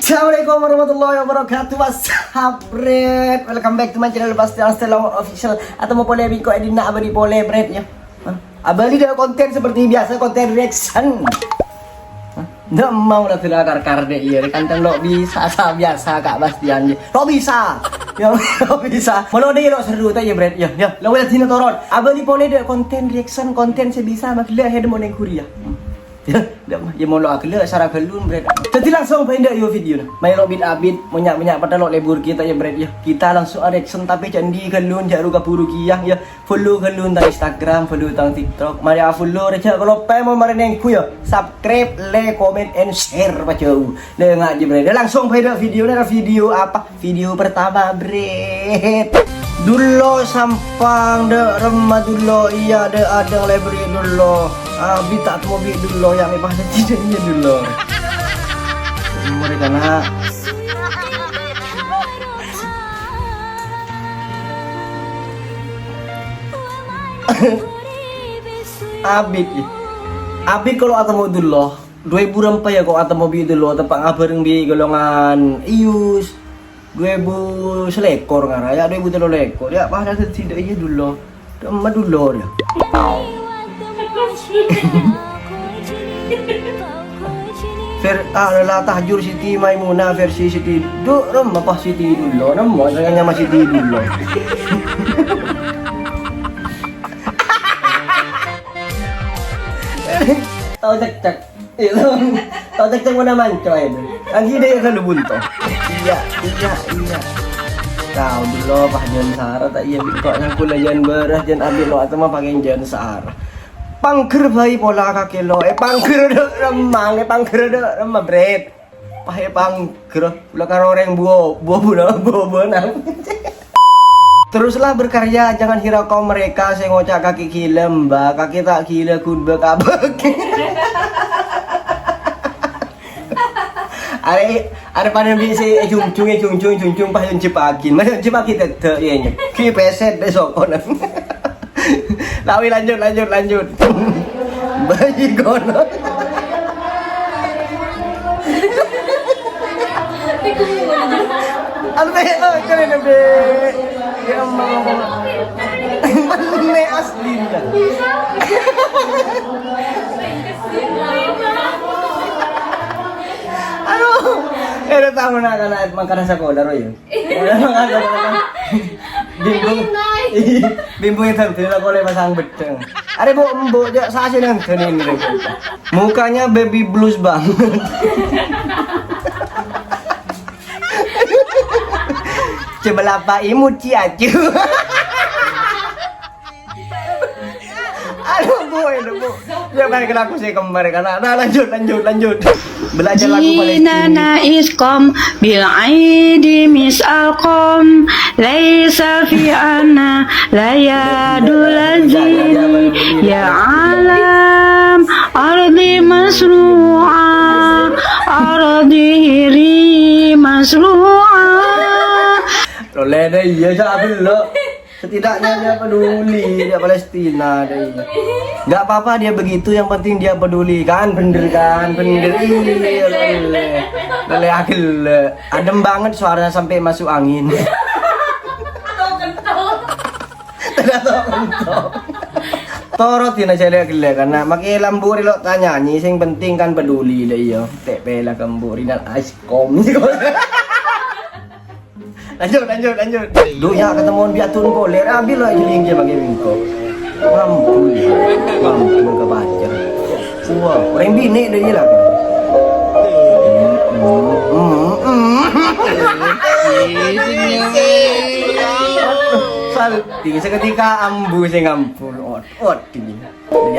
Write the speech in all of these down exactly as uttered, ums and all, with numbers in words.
Assalamualaikum warahmatullahi wabarakatuh. What's up, Bret? Welcome back to my channel, Bastian Stella Official. Atau mau polè bingko edina abali polè, Bret, ya. Hah? Abali dengan konten seperti biasa, konten reaction. Hah? Ndak mau lah, sudah kar-kar deh, iya. Kan, kan lo bisa, sa biasa, Kak Bastian, ya. Lo bisa. Ya, lo bisa. Malah deh, lo seru, tak ya, Bret? Ya, ya. Lo wajah sini turun. Abali polè deh konten reaction, konten sebisa, maksudnya, head morning kuria. Ya, ndak, ya, molo aghellâ' sara ghâllun, Bret. Dhâddhi langsung bhâi ndak yo videona. Maèlo bit-abit, monyak-monyak patelo lebur kita ya, Bret, ya. Kita langsung a-reaction, tapè jhâ' andi' ghâllun, jhâ' ru kabhuru kèya, ya. Follow ghâllun tang Instagram, follow tang TikTok. Marè a-follow rè jhâ' kaloppaè mon marè nèngghu, ya. Subscribe, like, comment, and share, pajhâu. Lè, ngajhi, Bret. Ya, langsung bhâi ndak videona, video apa? Video pertama, Bret. Dullo sampang dâ' remma dullo, iyâ dâ' adâ' lebri dullo. Abit ta' temmo bi' dullo, ya' me' pas cedhâ iyâ dullo. Umur kana'. Abit, abit kalau atemmo dullo, dua ebu rempa ya kok atemmo bi' dullo, teppa' ngabhâreng bi' golongan Iyus. Dua ebu salèkor ngara, ya, dua ebu tello lèkor. Ya, padahal sè tidak iya dullo. Remma dullo, ya. Fer-, ah, la tahjur Siti Maimunah versi Siti. Du, remma pas Siti dullo. Remma saya nama Siti dullo. Tao cek-cek. Iyâ, tao cek-cek mana manco itu. Lagi deh kalau bunto. Iyâ, iyâ, iyâ. Tao dullo, pas jân sara, ta' iyâ, kok nangkula jân bârâs, jân abit lo atau mah pakai jân sara. Pangger bhâi pola kakè lo, eh, pangger dâ' remma, eh, pangger dâ' remma, Bret. Pas, eh, pangger, pula karo orèng buo, buo, buo, buo, buo, nang. Teruslah berkarya, jangan hiraukan mereka sè ngoca' kakè ghilâ, Mbah. Kakè ta' ghilâ, ghun bâk-abâk. Arè, arè padâ bi' sè èjunjung, èjunjung, èjunjung, pas èjepaghi. Mas èjepaghi tedhâ', iyâ, iyâ. Ki pesèt dâ' sokona. Lawi, lanjut, lanjut, lanjut. Bhâi kono. Anu teh, oh, keren, Be. Ya Allah. Mane asli, dah. Aduh. Eh, udah tahu nak, anak makanan sekolah, Roy. Bimbung. Bimbung itu, bila boleh pasang bedeng. Arè, Bu, embu', jhâ' sasè nang dâni ini. Mukanya baby blues banget. Coba lapa imut, Ci, acu. Aduh, Bu, aduh, Bu. Ya, balik ke lagu saya kemarin, karena, nah, lanjut, lanjut, lanjut. Belajar lagu Palestina. Jinana iskom bil aidi mis'al qom, laisa fi anna layadul azimi, ya alam ardi masru'a, ardi hiri masru'a. Lo lede iya, sa' abel lo. Setidaknya dia peduli, dia Palestina, dia. Nggak apa-apa dia begitu, yang penting dia peduli, kan? Bener, kan? Bener. Iya, lele. Lele agel. Adem banget suaranya sampai masuk angin. Tidak tahu mentok. Torot ini saya lihat gila karena makai lampu rilo tanya nyi sing penting kan peduli lah iya. Tek pela kembu rinal ice com. Lanjut, lanjut, lanjut. Duh, ya, ketemuan biatun koler, ambil lah, jeling dia pakai bingko. Mampu, mampu ke pacar. Wah, orang bini deh, gila. Salting seketika ambu sing ampun. Ot, ot, ini.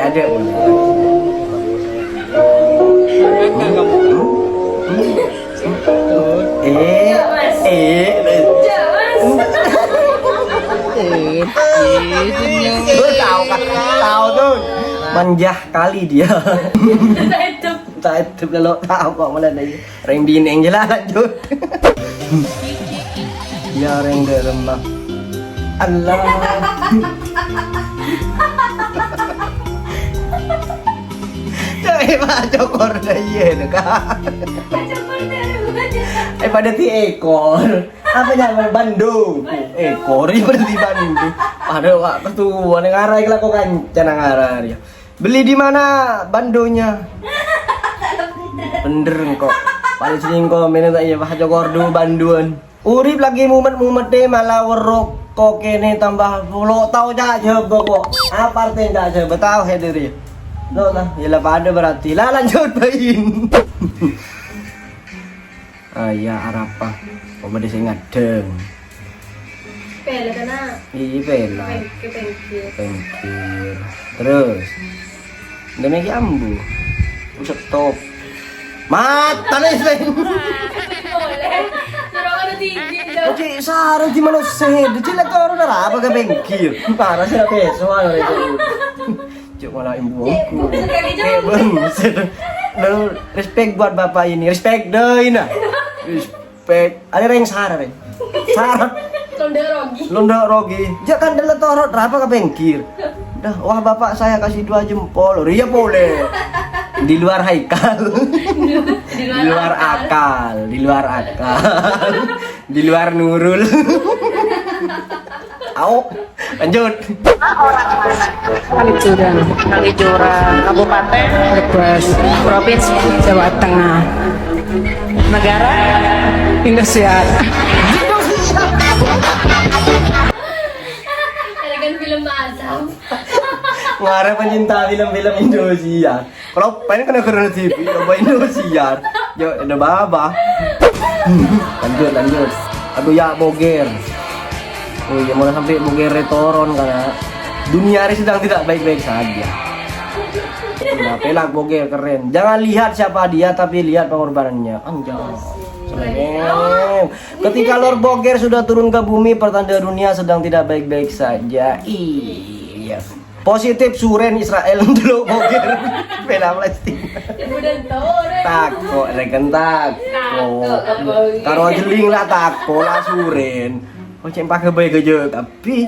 Jadi ada. Eh, eh, eh. Lu tahu kan? Tahu tuh. Manja kali dia. Tak hidup. Tak hidup kalau tahu kok malah dia. Reng bineng jelas lanjut. Ya, reng derem, Bang. Allah. Cewek Pak Cokor dah iya tuh, Kak. Padâ dhâddhi èkor. Apa nyamana bândhu? Èkor, iyâ padâ dhâddhi bândhu. Padâ, Pak, ketuwâ nèng arè lako kancana ngarè. Beli di mana bândhunya? Bhender engko'. Palèng sering komen ta' iyâ, Pak, cokor du bândhuwân. Urip lagi mumet-mumettè malah werrok kokènè tambah polo tao ca' Jhâbâ kok. Apa artèna ca' Jhâbâ? Tao, Hedri? Lo, ta? Iyâ la padâ berarti. La lanjut, Bain. Ah, iyâ, arapa? Kok bâdâ sè ngaddhâng? Pèla, kana? Iyâ, pèla. Pèngkir, pèngkir. Pèngkir. Terus? Nda mèghi ambu. Stop. Matane sing. Boleh. Suruh ada tinggi, Cok. Oke, sareng di mana sih? Di cilik karo ora apa ke pèngkir. Parah sih, apa ya? Soal itu. Cuk, malah ibu aku. Cek, bukan kali, Cok. Kayak bangset. Lalu, respect buat bapak ini. Respect deh, nah. Respect. Ada yang sarah, Reng. Sarah. Londa rogi. Londa rogi. Ja kan dela torot, apa ke pèngkir? Dah, wah, bapak saya kasih dua jempol. Iya, boleh. Di luar Haikal. Di luar Di luar akal. Akal. Di luar akal. Di luar Nurul. Au. Lanjut. Kalicuran. Kalicuran. Kabupaten Brebes. Provinsi Jawa Tengah. Negara Indosiar. Adegan film Azam. Ngare pencinta film-film Indosiar. Kalau pengen kena kena T V, coba Indosiar. Yo, ada baba. Lanjut, lanjut. Aduh ya, boger. Oh iya, malah sampai boger retoron karena dunia ini sedang tidak baik-baik saja. Nah, pelak boger keren. Jangan lihat siapa dia, tapi lihat pengorbanannya. Anjay. Keren. Ketika Lord Boger sudah turun ke bumi, pertanda dunia sedang tidak baik-baik saja. Iya. Positif suren Israel dulu boger. Bela Palestina. Ya, udah tahu, orang. Tako, reken tako. Tako, tako. Karo jeling lah tako, lah suren. Oh, cek pakai baik aja, tapi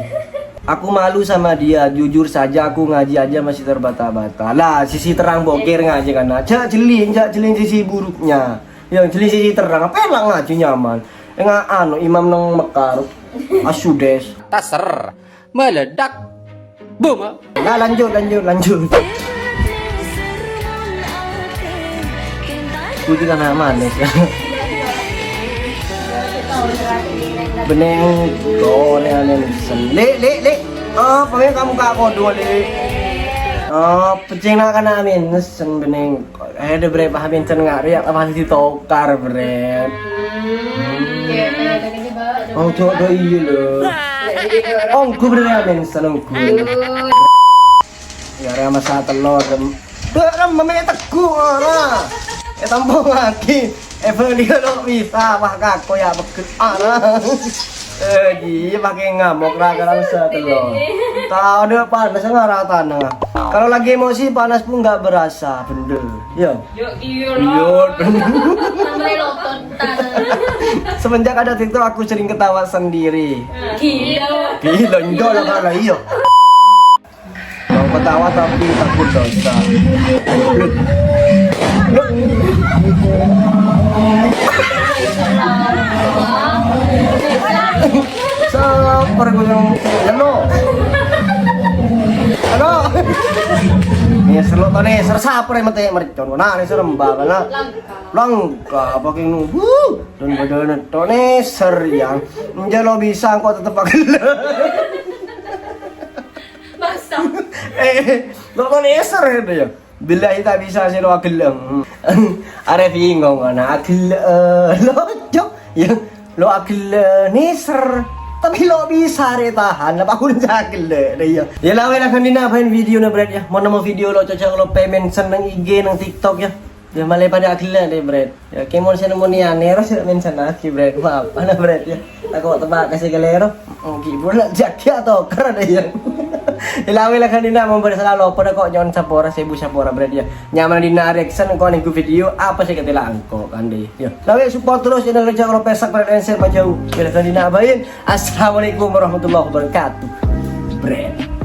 aku malu sama dia. Jujur saja, aku ngaji aja masih terbata-bata. Lah, sisi terang boger ngaji kan. Cak jeling, cak jeling sisi buruknya. Yang jeling sisi terang, apa enak ngaji nyaman. Enggak anu, imam nang Mekar. Asudes. Taser. Meledak. Boom. Nah, lanjut, lanjut, lanjut. Putih kan anak manis. Beneng, kone anen. Lek, lek, lek. Apa ya kamu kak kodo, lek? Oh, peceng nak kana amin. Sen beneng. Eh, de bre, pahamin sen ngari, ya, apa sih tokar, bre? Oh, cok, do iya, lho. Oh, gue bre, amin, sen, gue. Ya, re, masa telur, rem. Duh, rem, meme teguh, ora. Eh, tampung lagi. Eh, beli lo bisa, wah, kako ya, pegel, ora. Eh, iya, pakai ngamuk, ra, karena masa telur. Tahu deh, panas, nggak rata, nah. Kalau lagi emosi, panas pun nggak berasa, bener. Ya. Yo, iya, Iya, lo. Bener. Sampai lotot, tanah. Semenjak ada TikTok, aku sering ketawa sendiri. Gila. Gila, enggak lah, kalau iya. Mau ketawa tapi takut dosa. Salah pergulung leno. Halo. Nih, selo tone, sersa apa yang mete mercon? Nah, ini serem banget, nah. Langka, apa kayak nunggu? Dan badannya tone ser yang. Enggak lo bisa, kok tetep pakai. Masa? Eh, lo kan eser gitu ya. Billahi tak bisa sih lo agelleng. Are bingung kan agelleng. Lo cok ya lo agelleng neser. Tapi lo bisa re tahan apa pun agelleng deh ya. Ya lawe lah kan dina apain video na, Bret, ya. Mau nemu video lo cocok lo payment seneng I G nang TikTok ya. Ya malah pada agelleng deh, Bret. Ya kemon sing nemu niane terus ya mention lagi, Bret. Maaf, ana, Bret, ya. Tako tebak kasih galero. Oke, bulan jaga atau keren ya. Ilawi lah kan dina memberi selalu pada kok nyon sapora sebu sapora, Bret, ya. Nyaman dina reaction kok nengku video apa sih ketela angko kan deh. Ya. Lawe support terus channel kerja kalau pesak pada dancer majau. Bila kan dina abain. Assalamualaikum warahmatullahi wabarakatuh. Bret.